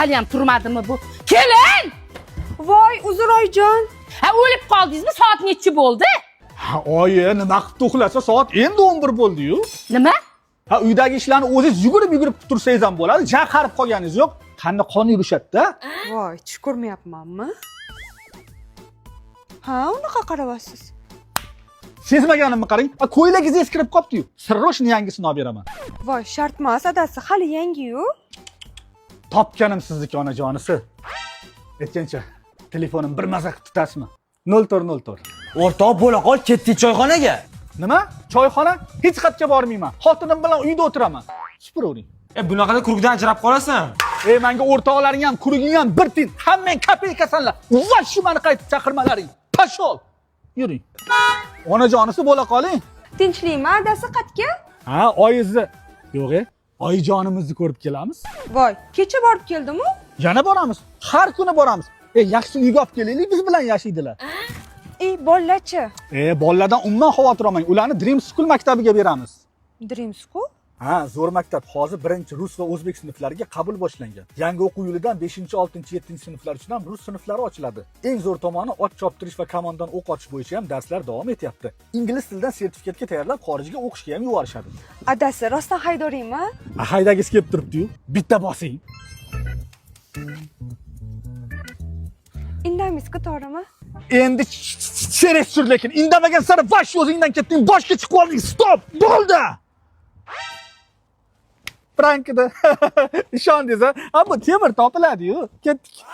Haliyam turmadimi bu? Kelin! Voy, uzr, oyijon. Ha, o'lib qoldingizmi? Soat nechi bo'ldi? Ha, oyi, nima qilib uxlasa, soat endi 11 bo'ldi-yu. Nima? Ha, uydagi ishlarni o'zingiz yugurib yugurib qilib tursangiz ham bo'ladi. Ja qarib qolganingiz yo'q. Qanni qon yurishadi-da. Voy, tush ko'rmayapmanmi? Ha, unaqa qarayapsiz. Sezmaganimni qarang. Ha, ko'ylagingiz eskirib qolibdi-yu. Sirroshni yangisini olib beraman. Voy, shart emas, adasi, hali yangi-yu. Topganim sizniki, onajonisi. Aytgancha, telefonim bir maza qilib tutasizmi? 0404. O'rtoq, bo'la qol, ketdik choyxonaga. Nima? Choyxona? Hech qayerga bormayman. Xotinim bilan uyda o'tiraman. Supuravering. E, bunaqada kurukdan ajrab qolasan. Ey, menga o'rtoqlaring ham, kuruging ham bir tiyin. Hammang kopeykasanlar. Va shu meni qaytib chaqirmalaring. Pashol. Yuring. Onajonisi bo'la qoling. Tinchlikmi, adasi, qatga? Ha, oyingizni. Yo'q, e. Oyijonimizni ko'rib kelamiz. Voy, kecha borib keldimu? Yana boramiz. Har kuni boramiz. E, yaxshi uyga olib kelaylik, biz bilan yashaydilar. Ey, bolachi. E, bolalardan umuman xavotir olmang. Ularni Dream School maktabiga beramiz. Dream School? Ha, zo'r maktab. Hozir birinchi rus va o'zbek sinflariga qabul boshlangan. Yangi o'quv yilidan 5, 6, 7 sinflar uchun ham rus sinflari ochiladi. Eng zo'r tomoni, ot choptirish va kamondan o'q otish bo'yicha ham darslar davom etyapti. Ingliz tilidan sertifikatga tayyorlab, xorijga o'qishga ham yuborishadi. Adasi, rostdan haydoringmi? A, haydagisi kelib turibdi-yu. Bitta bosing. Indamaysizku, to'g'rimi? Endi cheres sur lekin indamagan sari vash o'zingdan ketding, boshga chiqib olding. Stop, bo'ldi. Prankida ishondingiz, a? Bu temir topiladi-yu. Ketdik.